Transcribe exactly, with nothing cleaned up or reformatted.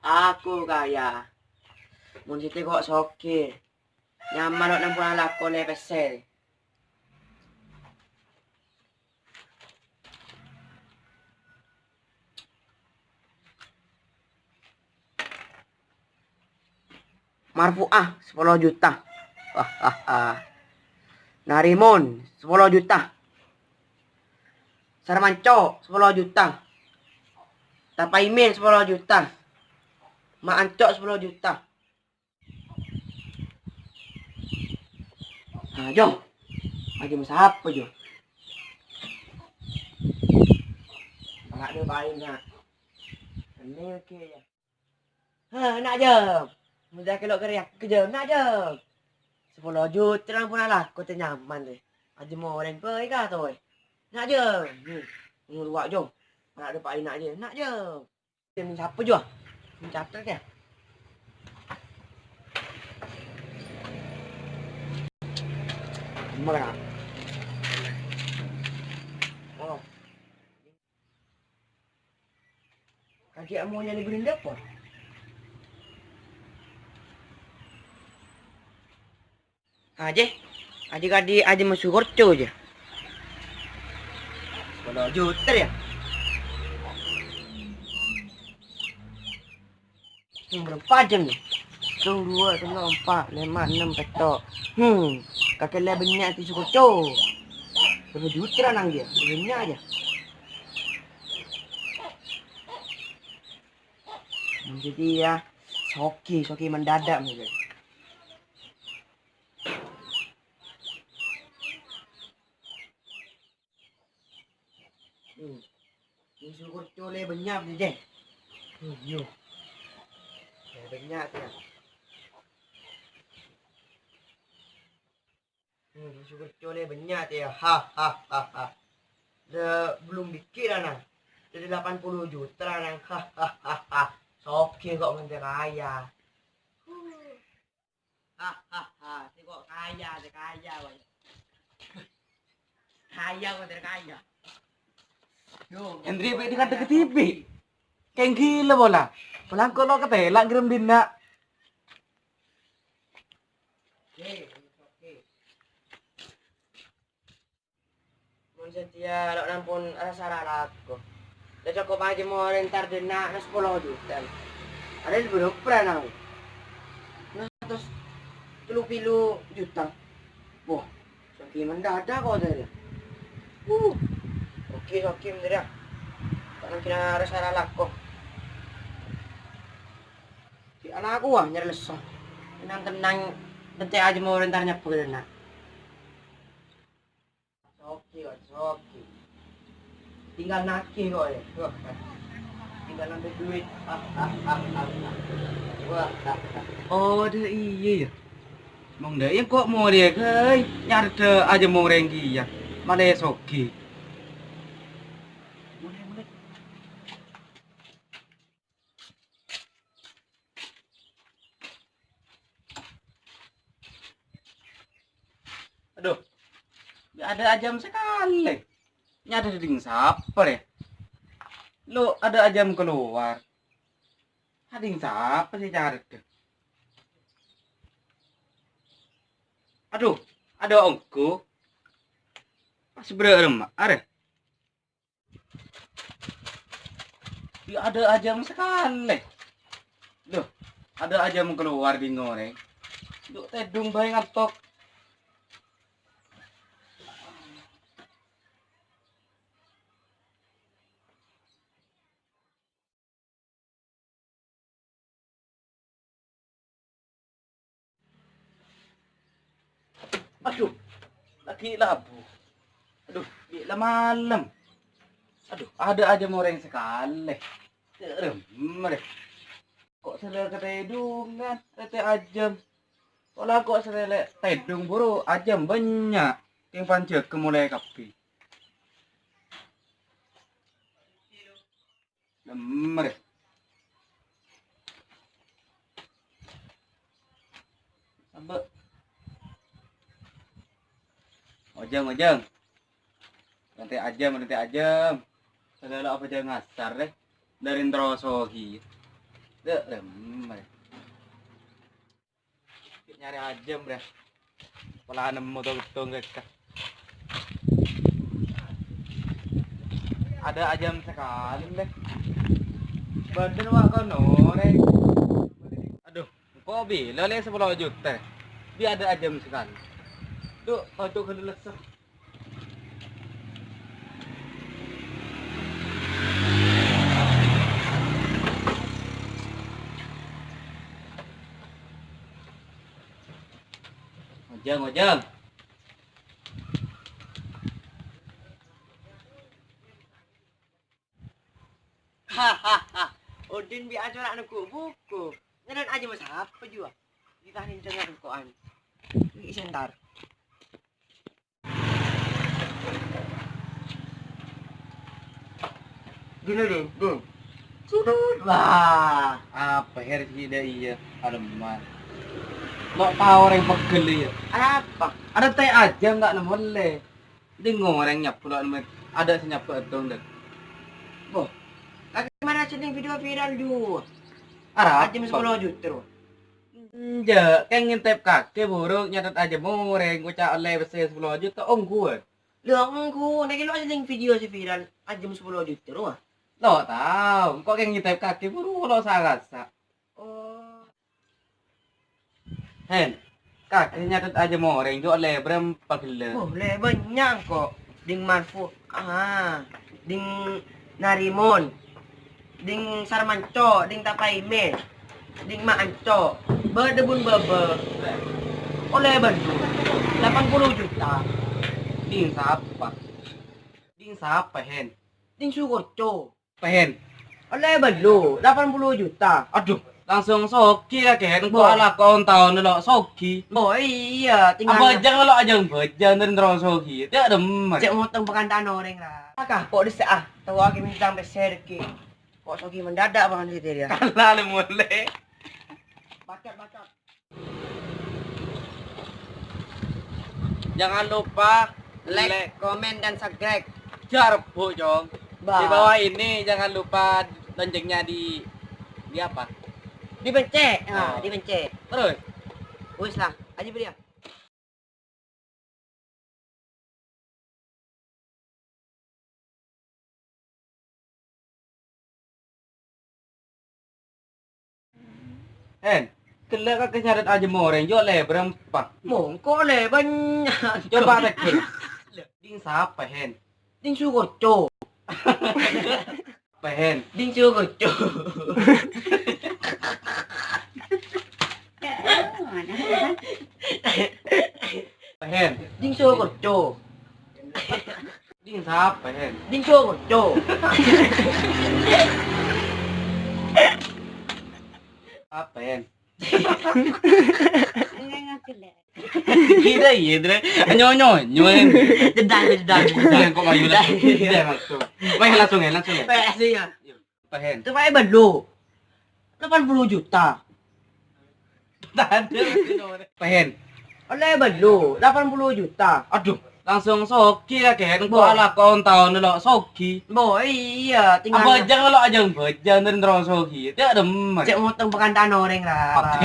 Aku kaya. Mon siti ko' sogi. Nyaman lo' nang pola lako le pèssè. Marfu'ah sapolo juta. Wah, wah, wah. Narimun sapolo juta. Sarmanco sapolo juta. Tapaimin sapolo juta. Ma' Anco sapolo juta. Nah, Jo. Lagi masapa, Jo? Anak dia paling nak. Ini oke ya. Ha, nak jam. Mudah kelok keriak ke jam, nak jam. Sepuluh juta nang pun alah, kau teh nyaman deh. Aja mau orang pergi kah tu, eh? Nak jam. Nih, ngurwak, Jo. Anak dia paling nak jam, nak jam. Min sapa, Jo? Min catet ya? Bener, Kak? Oh. Kaki amo nyali beli dapur. Aje, aje kadi aje masu korco aja. Sepuluh juta ya. Yang berapa jam nih? Satu, dua, tiga, empat, lima, enam, petok. Hmm, kakek le banyak ti sukorco. Sepuluh juta nang dia, banyak aja. Jadi ya, sogi, sogi mendadak mungkin. Hmm. Ini syukur cole banyak nih, Jeng. Hmm, yo. Ya, banyak ya. Hmm, syukur cole banyak ya. Ha, ha, ha, ha. Udah belum dikit, Nang. Jadi delapan puluh juta, Nang. Ha, ha, ha, ha. Soge kok menteri kaya. Huh. Hahaha, sè kok kaya, sè kaya, wah. Kaya, kok terkaya. Yo, Hendri, be dengan deket T V. Keng gila bola. Pelangko lo ketela ngirim dina. Oke, oke. Mon satèya lo' ampon rasa ralako. La cokop ajâ morè entar dâ' enna' na sapolo juta. Arè buru pranao. Nah, terros tello polo juta. Wah, sogi mendadak kok, dâri. Uh, oke, sogi, mendadak. Tak nangkina rasa ralako. Di anakku, wah, nyarè lesso. Tenang-tenang, dântè' ajâ morè entar nyebbhâk dâ' enna'. Sogi, Wan, sogi. Tinggal nagih kok, ya. Wah, tinggal ngambil duit. Ah, ah, ah, ah, ah. Wah, ah, ah. Oh, ada iya, ya. Mong dâ' iyâ kok morè, guy. Nyarè dâ' ajâ morè kèya. Malè sogi. Mulai, mulai. Aduh, nggak ada ajâm sakalè. Nyarè dâ' sapa, rè? Lo' ada ajâm kalowar. Dâ' sapa sè nyarè? Aduh, ada ongghu. Pas berem, arè. Nggak ada ajâm sakalè. Loh, ada ajâm kalowar bingo, rè. Duk tèdung bhâi ngantok. Aduh, lagi labu. Aduh, bi' la malem. Aduh, ada ajâm orèng sakalè. Serem, deh. Kok sè la katèdungan, rètè ajâm. Pola kok sè la tèdung buru ajâm bânnya'. Kèng panjhâgâ molè kabbhi. Lemmer. Sambâ'. Ojâng, ojâng. Rèntè' ajâm, rèntè' ajâm. Salah apa jangan ngasar, deh. Dâri terro sogi. Dek, remma. Nyarè ajâm, Bre. Pola nemmo to ghettong ghâkka. Ada ajâm sakalè, Bre. Bâdân wa' kono, Bre. Adu, engko' bilâ lè sapolo juta. Bi' ada ajâm sakalè. Du, kodhu ghâllu lèssèr. Ojâng, Ojâng. Hahaha. Udin bi' acara nengko' buku. Ngenan aja mas apa jua. Kita ni jangan ko'an. Ini sebentar. Gini, Din, Din. Sudut. Wah. Apa, Her, sida iya? Aleman. Lo' tao orèng pegghel iya. Apa? Ada tè ajâm ta' nemmo lè. Ding orèng nyabbhu lo' nemmo. Ada sè nyabbhu dong, Dek. Boh. Kakè mara senneng video viral, Du. Arapa? Ajâm sapolo juta, ro. Enjâ', kèng ngèntep kakè buru nyatet ajâm orèng, ngoca' ollè pèssè sapolo juta, ongghuwân. Lha, ongghu, nèka lo' senneng video sè viral, ajâm sapolo juta, ro. Lo' tao, engko' kèng ngèntep kakè buru lo' sa-kasa. Oh. Hen, kakè nyatet ajâm orèng, jâ' ollè bârâmpa ghellâ'? Oh, lè bânnya' engko'. Ding Marfu, ah, Ding Narimun, Ding Sarmanco, Ding Tapaime, Ding Ma'anco, bâdâ bun bâbâ. Ollè bâllu, lapan puluh juta. Ding sapa? Ding sapa, Hen? Ding Sukorco. Pèn. Ollè bâllu, lapan puluh juta. Adu, langsung soghi kakè, engko' alako taon lo' soghi. Oh, iyâ, tinggal abâjâng lo' ajâng bâjâng, terro soghi. Tè' remma. Cè' motong pèkanta'an orèng, ra. Maka, kok dissa', ah. Tao kakè mènta pèssè rèya. Kok soghi mendadak bângal sè rèya. Kala le molè. Bacot, bacot. Jangan lupa like, komen, dan subscribe. Jâr, Bu, Cong. Di bawah ini jangan lupa loncengnya di, di apa? Dipencet. Nah, dipencet. Terus? Wis lah, aja beli ya. Hen, ghellâ' kakè nyatet ajâm orèng, jâ' ollè bârâmpa? Mongko ollè bânnya'. Coba tegghel. Ding sapa, Hen? Ding Sukorco. Pèn. Ding Sukorco. Pèn. Ding Sukorco. Ding sapa, Hen? Ding Sukorco. Apa, Hen? Gila, iya, Dre. Nyo, nyo, nyo. Jedang, jedang, jedang. Iya, kok mayu langsung. Iya, langsung. Weh, langsung ya, langsung ya. Weh, asli ya. Pèn. Itu pakai bâllu. Lapan puluh juta. Tadâ'. Pèn. Ollè bâllu, lapan puluh juta. Aduh, langsung soghi kakè, engko' alako taon lo' soghi. Bo, iyâ, tinggal abâjâng lo' ajâng bâjâng, terro soghi. Tè' remma. Cè' motong pèkanta'an orèng, ra. Apa?